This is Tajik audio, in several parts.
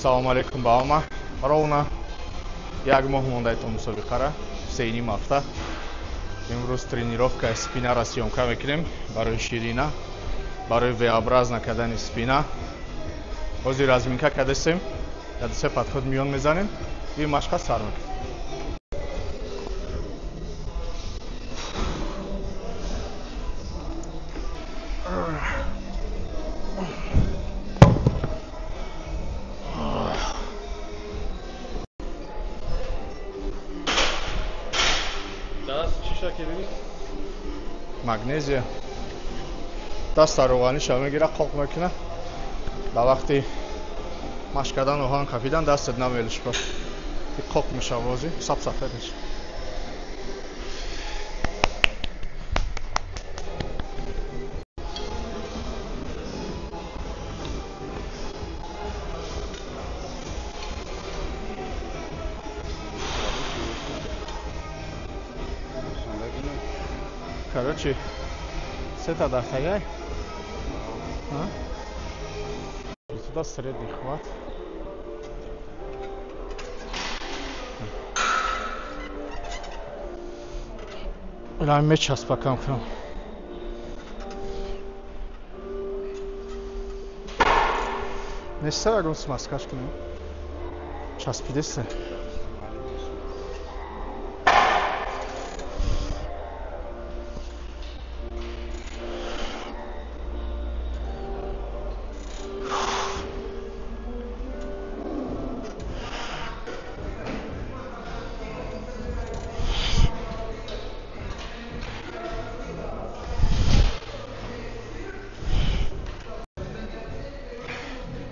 Салом алейкум ба ҳама. Ровно як моҳ монда то мусобиқара, 3.5 ҳафта. Имрӯз тренировка спинара съёмка мекунем барои ширина, барои V-образно кардани спина. Ҳозир разминка кардасем, се подход миён мезанем и машқа сар мекунем. Магнезия даста равғаниша мегира, қоқ мекуна. Дар вақти машқ кардан оҳан қафидан дастат намелишпа. Қоқ мешава, бози сап-сафед мешава. Короче, сета дафтагай. Сюда средний хват. Мечаспакам кунам. Неста ягон смазкаш кунем. Часпидеста.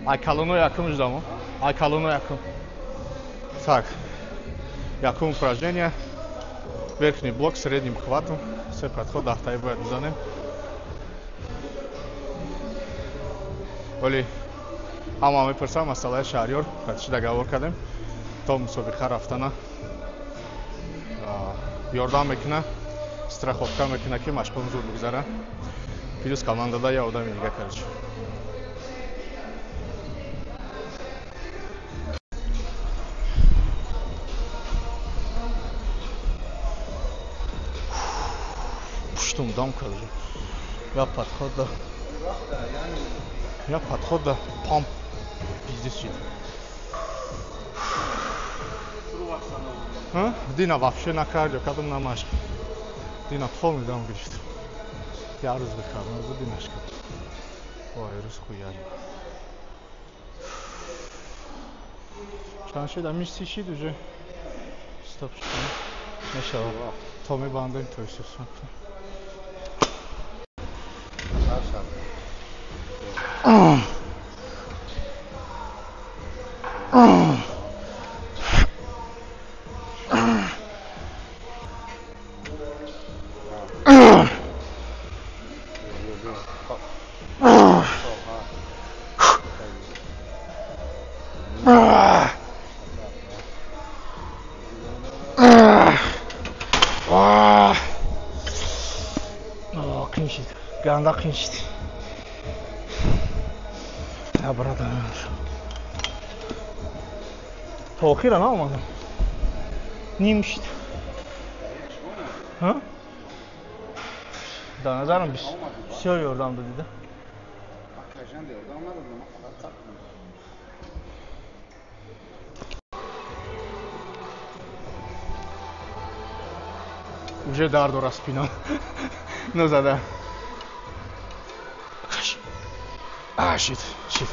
Ай калоно якум ждамо. Ай калоно якум. Так. Якум упражнение. Верхний блок с средним хватом. Се подход дафтаи бояд бизанем. Вале ҳама мепурсам масъалаи Шаҳриёр, чӣ договор кардем то мусобиқа рафтана ёрдам мекуна, страховка мекуна, ки машқҳо зуд бигзара. Плюс командада я одами дига, короче. Пуштум дам короче. Я подход да. Я подход да. Памп пиздец шид. Дина вообще на кардио, кадом на машқ. Дина полный дам гирифт. Я рӯз бихабам, буди машқ. Ой, рӯз хуяри. Чанд шид? Амиш си шид уже. Стоп шид. Мешава. То мебандем, то исус. Қин шид, ганда қин шид. Я брадар. То охира наомадам. Ним шид. Дар назарам бисёр ёрдам додида. Уже дард дора спина. Назада. А, шит, шит.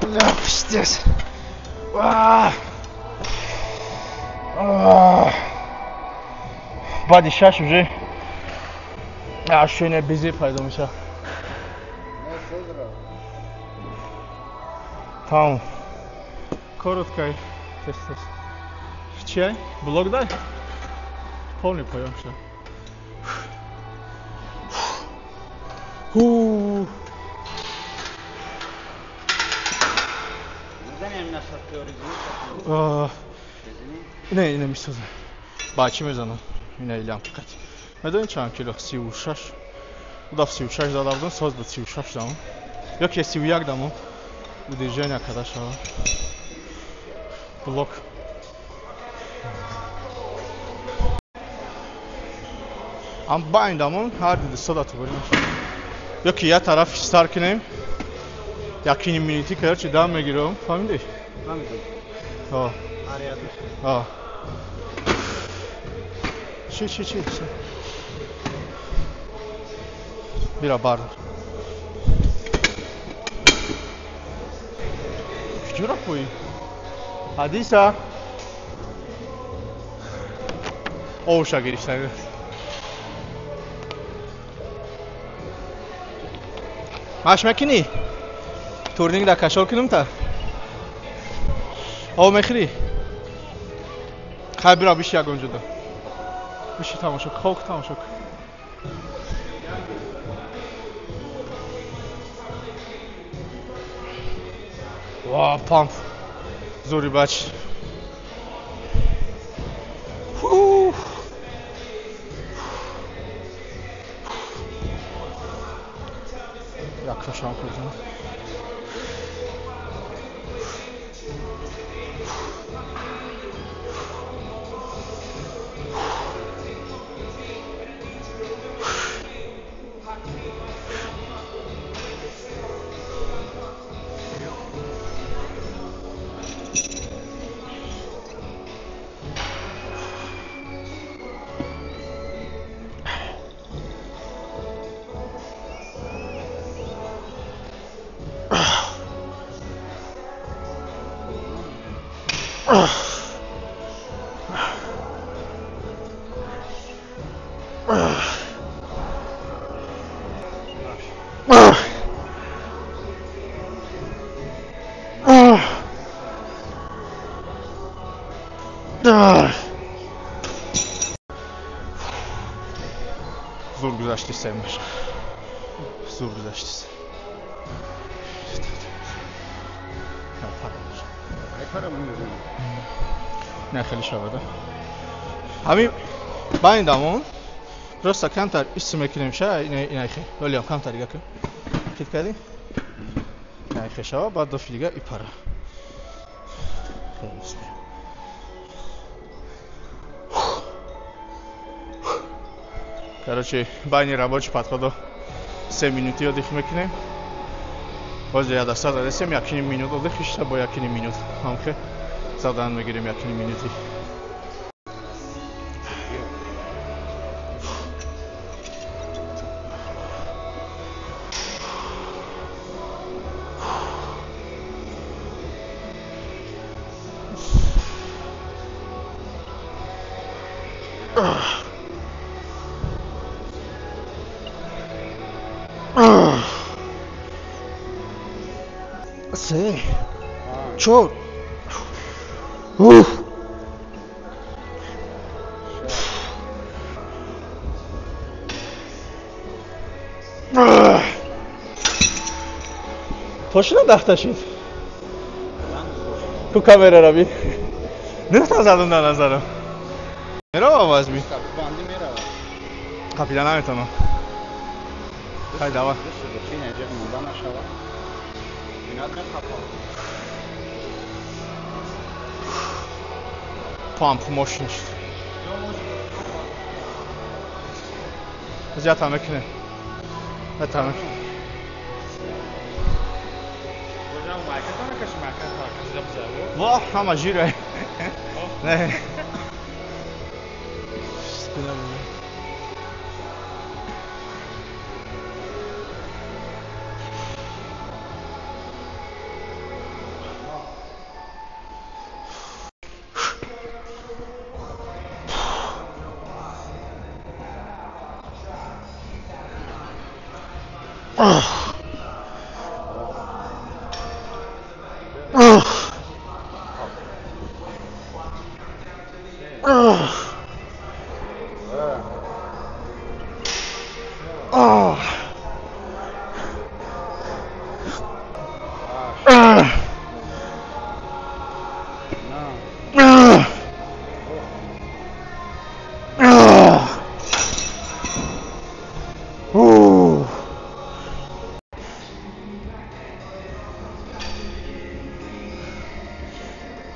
Бля, пиздец. Баъди 6 уже ощущение безе пайдо мешавад. Тамом. Коротко. Тез тез. Чиай? Блок дай? Полный поём шуд. Ху. Не, не мисозам. Бачи мезанам. Ина илям фақат. Медонӣ чанд кило? 36. Удаф 36 зада будам, соз буд 36 дамон. Ё ки 31 дамон. Удержание када шава. Блок. Ам байн дамон ҳар диди сода тубурим. Ё ки я тараф сар кинем. Якини минути короче дам мегирам, фаҳмидӣ? Фаҳмидам. Ҳа. Ариаду. Ҳа. Чи чи чи чи. Бира бардор. Куҷо пои? Ҳадиса. Овша гирифта. Маш мекунӣ? Турник да кашол кунам та? Об мехӯрӣ? Хай бира биши ягон ҷода. Биши тамошо кун, хок тамошо кун. Ва памп. Зури бач. Фу. Як шам кунам. Зур гузашти семаш. Зур гузашти. Не хеле шавада. Ҳамин байн дамон просто камтар ис мекунем ша, ина хе. Вале камтар дига кун. Хит кардӣ? Не хе шава, баъд дофи дига ипара. Короче, байни рабочий подходо 3 минути отдых мекунем. Боз я даста задесем, 1,5 минут отдых ишта бо 1,5 минут. Ҳамхе задан мегирем 1,5 минути. Се, чор, уф. Точно дафта шид? Ку камера раби? Нехта задум да назарам. Мерава вазми? Қапида наметавонам. Хай давай. Памп мощный. Зиёд мекунем. Ята мекунем. Во, ҳама жира. Не. Спина.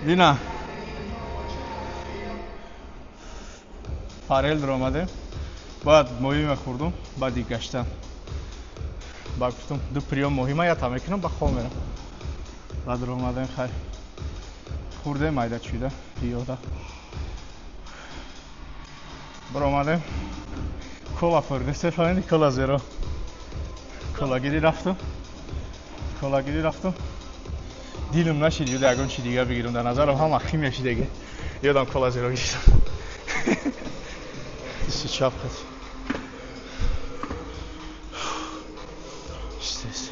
Дина фарел омадем, баъд моҳӣ мехӯрдум, баъди гаштан баъд гуфтум ду приём моҳима ята мекунам, ба хоб мерам. Баъд омадем, хай хӯрдем, майда чида пиёда баромадем, кола хӯрдем, фаҳмиди, кола зеро колагирӣ рафтум, колагирӣ рафтум. Дилам нашид юда ягон чи дига бигирам, дар назарам ҳама химия шидаги. Ёдам кола зеро гирифтам. Иси чап хат. Истес.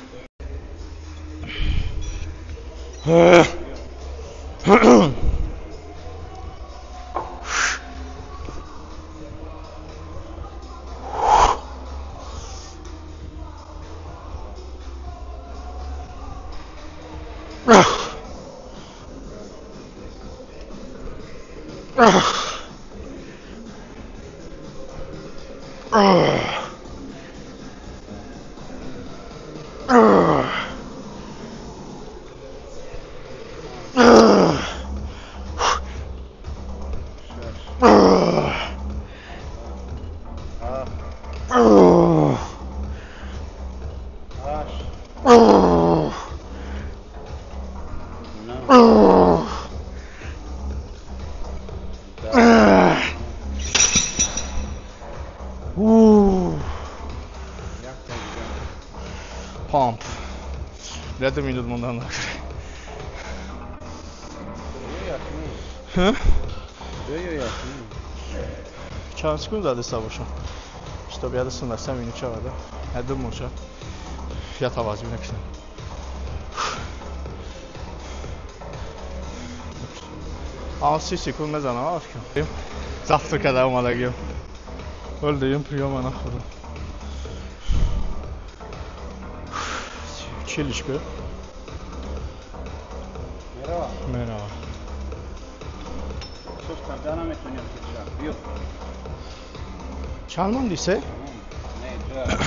Памп. Ду минут мондан чанд секунд задаста бошам, чтоб яда сундаста минут шавада яду моша я тавазб накунам. Ан 30 секунд мезанам, фикрам. Завтра када омадагием. Ҳол дуюм приёма нахӯрдам. Чилиш бе. Мерава. Мерава. Сос карда наметонем кича. Биё. Чанд монди, се? Не, да.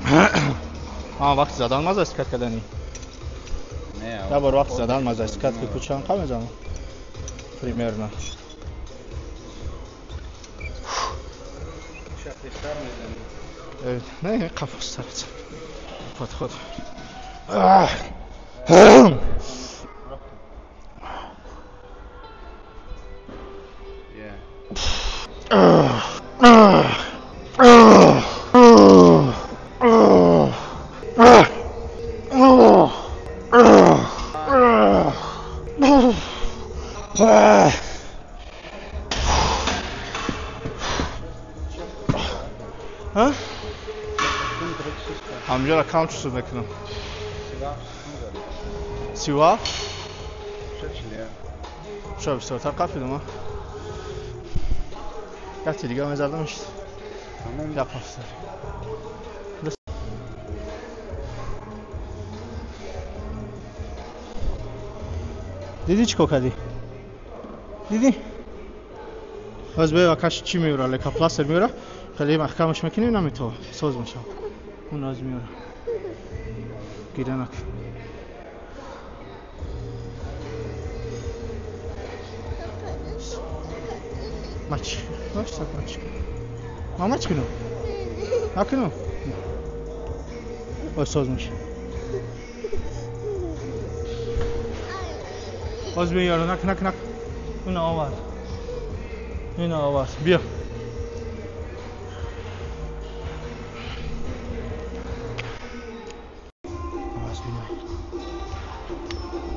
Мешава. А, вақти задан маза скат кардани? Не. Я бор вақти задан маза скат ки чанд қа мезанам? Примерно. Шахтистар мезанем. Не, қафос сарец. Подход. Ҳамҷоро кам чусуд мекунам. 37? Шо бисёртар қапидум, а? Якти дига мезадам шид. Як ҳафта. Дидӣ чӣ кор кардӣ? Дидӣ? Ҳоз бева каш чӣ меёра, лекопластер меёра, хеле маҳкамаш мекунем, наметова, соз мешавад. Он аз меёра. Гиранак. Мач. Мач так мач. Мама чӣ кунам? Накунам? Ой, соз мешавад. Боз меёра, нак нак нак. Ина овард. Ина овард. Биё.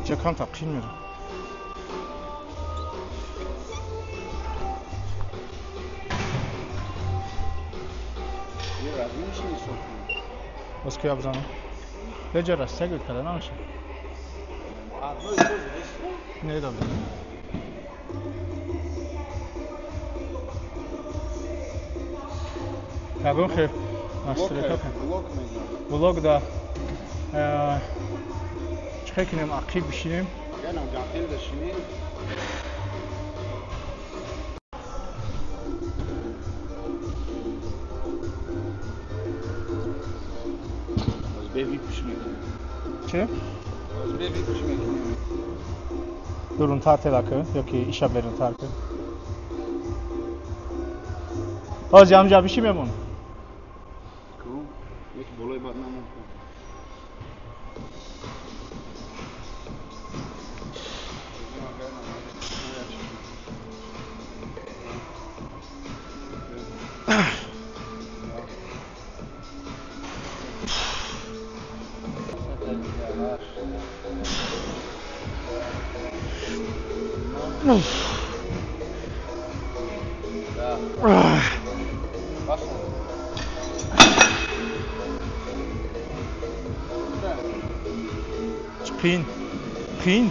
Ча кам тақин мерам. Боз куя бизанам? Леҷа растягивать карда намеша. Не да бизанам. Ягон хел настройка. Блок да. Чӣ кунем, ақиб бишинем? Чӣ? Дурунтар тела кӯ ёки иша берунтар кӯ. Ҳозир ҳамҷа биши мемон. Қиин, қиин.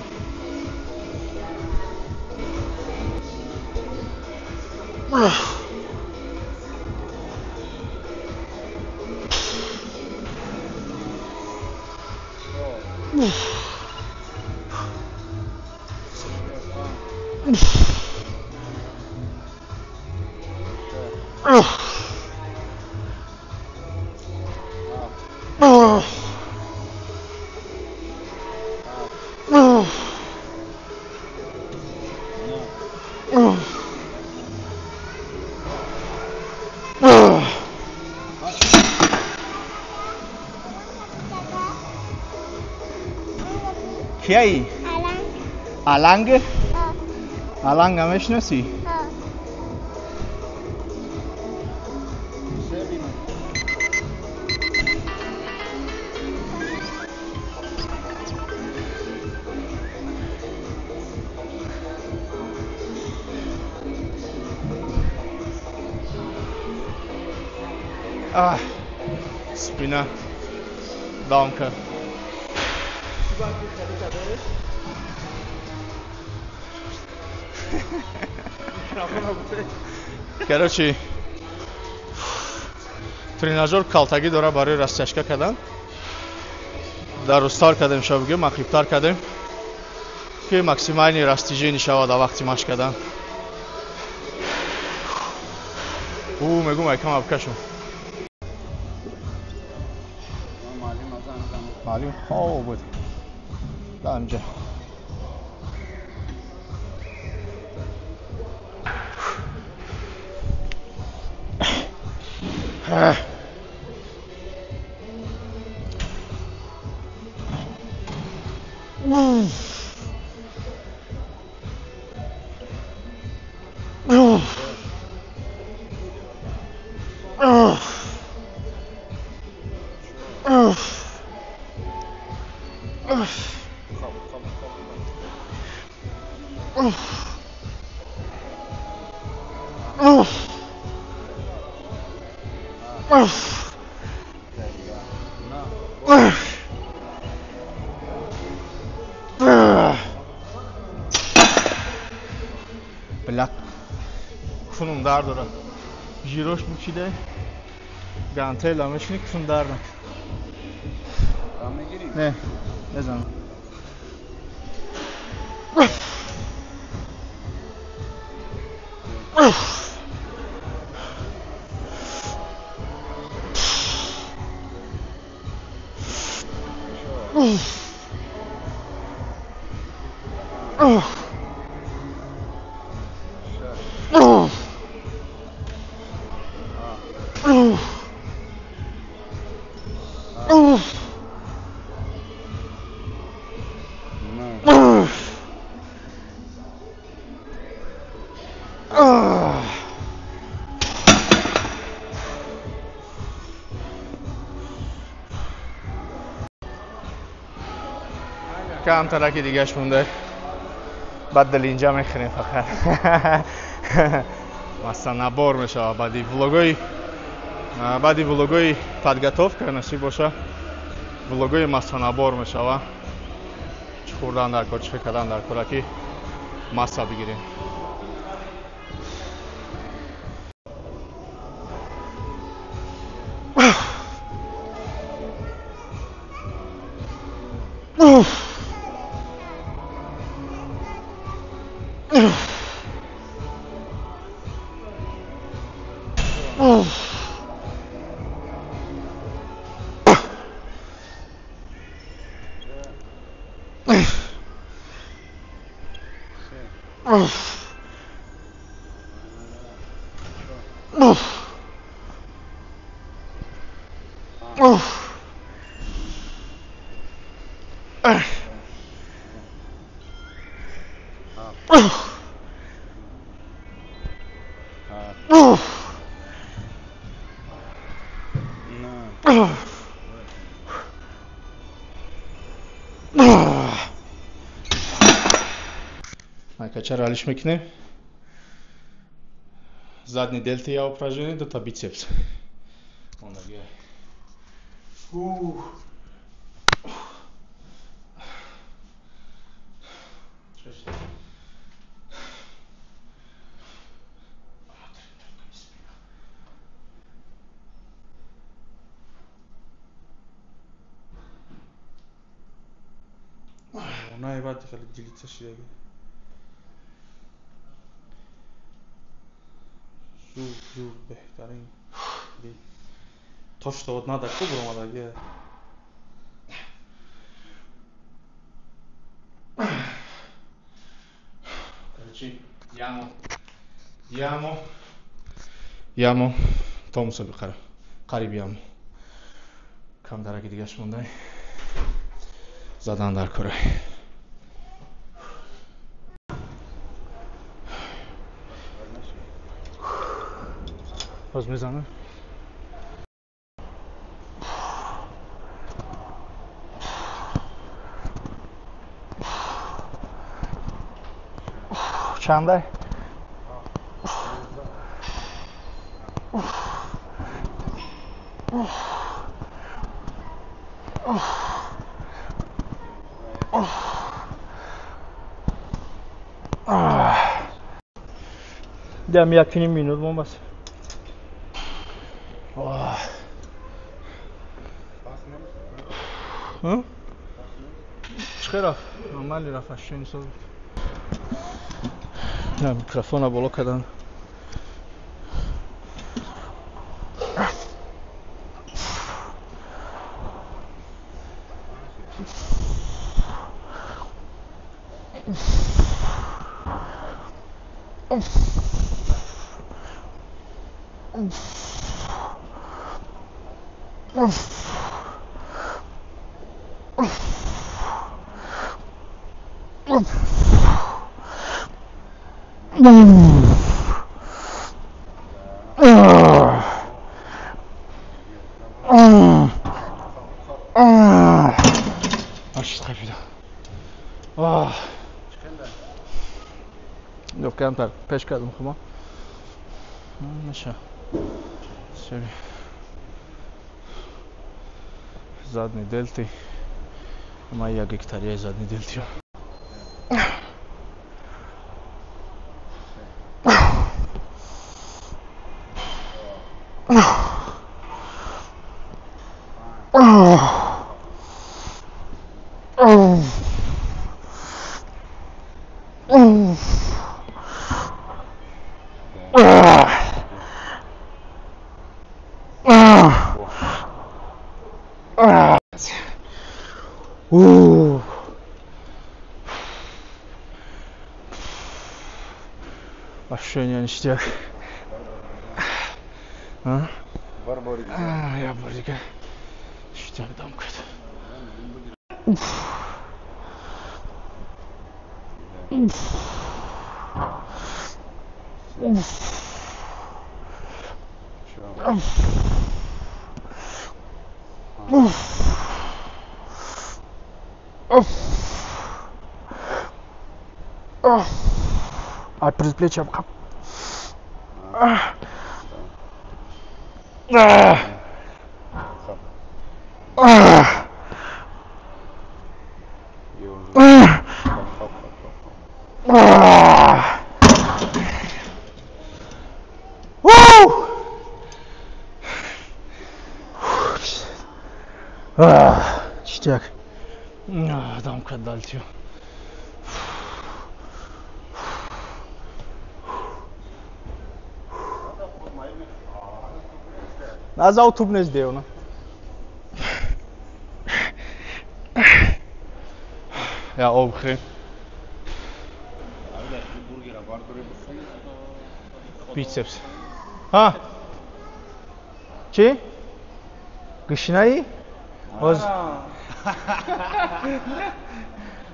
Кияи? Аланг. Аланг? Аланга мешиносӣ? Спина. Даунка. Короче, тренажёр калтагӣ дора барои растяжка кардан. Дарозтар кардем, ша бигӯем, ақибтар кардем, ки максимальный растяжение шавад вақти машқ кардан. Ӯ мегӯм, айкам абкашум. Маълим хоб буд. Даамҷа. Бля, кунум дард дорад. Жирош бучида, гантела мешини, кун дард накун. Не, незанам. Камтараки дигаш монда. Баъд дилинҷа мехӯрем фақат. Масалан, набор мешавад баъди влогои Баъди влогои подготовка насиб боша, влогои массанабор мешава. Чӣ хӯрдан дар кор, чӣ кардан дар кора ки масса бигирем. Майкачаро алиш мекунем. Задний дельта я упражнение, дута бицепс. Зур беҳтарин. То что вот надо куб омадаги. Короче, ямо то мусобиқаро қариб ямо камдараки дигаш мондай задан дар кора. Боз мезанам. Чандай? Дам 1,5 минут мон бас. Чӣ рафт? Нормали рафт, ощущение соз. На микрофона боло кардан. Камтар пеш кардам хума. Меша. Сери. Задни делти. Ма як гектария задни делти. Ощущение ништяк. А? Я бордика. Ништяк дам кад. А предплечье. Читяк. Дамка далтю. Назав тубнес деона. Я обхри. Бицепс. Ха? Чи? Гушнаи? Оз.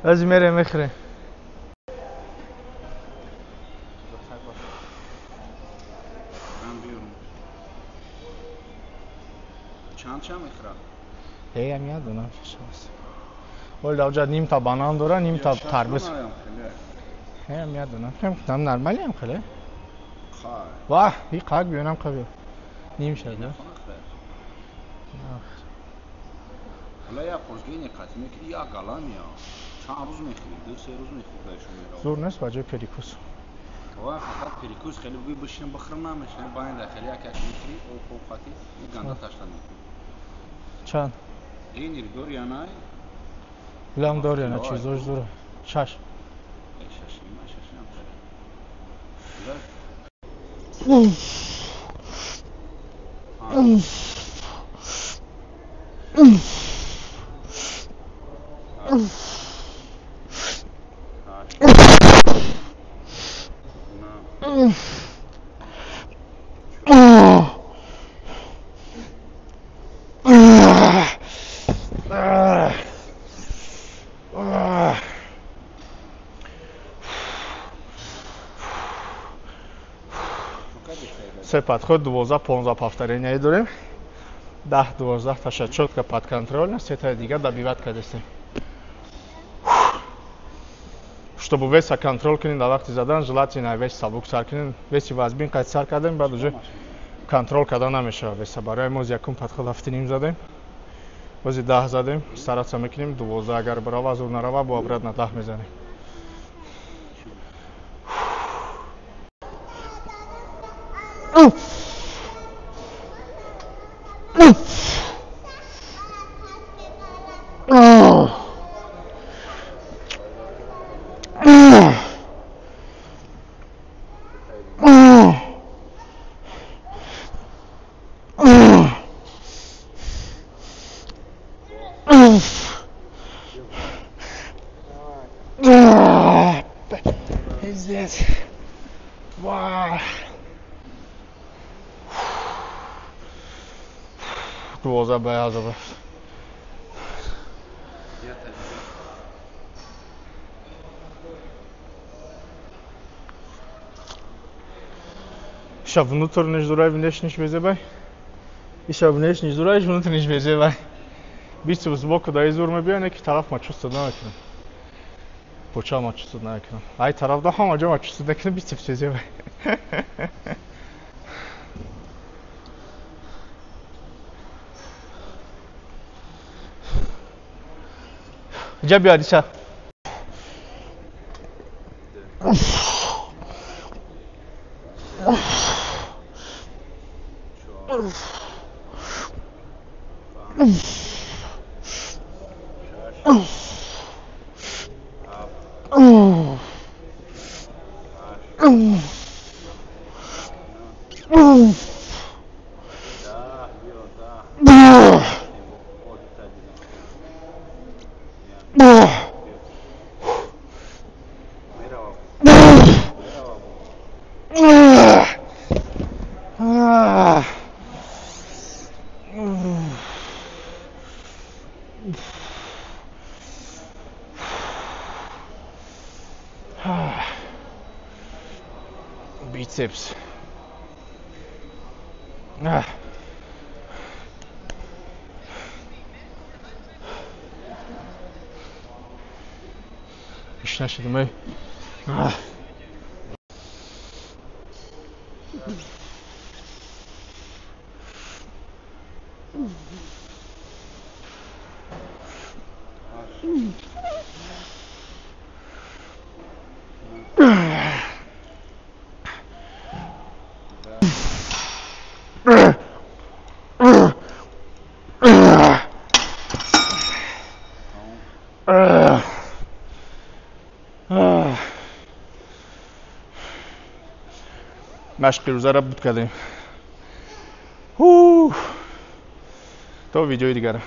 Оз мере мехре. Чанд мехӯрад? Эй, ам ядонам шашас. Ол давҷа нимта банан дора, нимта тарбуз. Эй, ам ядонам. Там нормали ам хеле? Вах, и қак биёнам қабил. Ним шад, да? Ҳала як қурсгини қатӣ мекунӣ, як гала мея. Чанд рӯз мехӯрӣ? 2-3 рӯз мехӯрӣ дашон мерава. Зур нест ба ҷои перекус. Ва фақат перекус хеле бугӯй бишинам бихӯрам намешавад. Байнда хеле як як мехӯрӣ, об об қатӣ, ганда ташла мекунӣ. Чанд? Ин дорянай? Билам доряна чизош зур. Шаш. Шаш, ма шаш нам хеле. Се подход 12-15 повторения дорем. 10-12 таша чётко под контроль, сетаи дигар добивать кардастем. Чтобы веса контроль кунем дар вақти задан, желательно вес сабук сар кунем. Веси вазбин қайд сар кардем, баъд уже контроль карда намешавад веса. Барои мо якум подход 7.5 задем. Бози 10 задем, стараться мекунем 12 агар барава, зур нарава, бо обратно 10 мезанем. Пиздец. Вау. 12 ба Иша внутренний дурай, внешний безебай. Иша внешний дурай, внутренний безебай. Бицепс сбоку да изур мебия, неки тараф ма чувствовать намекунам. Поча ма чувствовать намекунам. Ай тараф да ҳама ҷо ма чувствовать накунам, бицепс безебай. Иҷа биё, Адиса. Бицепс. Ишна шудам эй. Машқи рӯзаро буд кардем. То видеои дигар.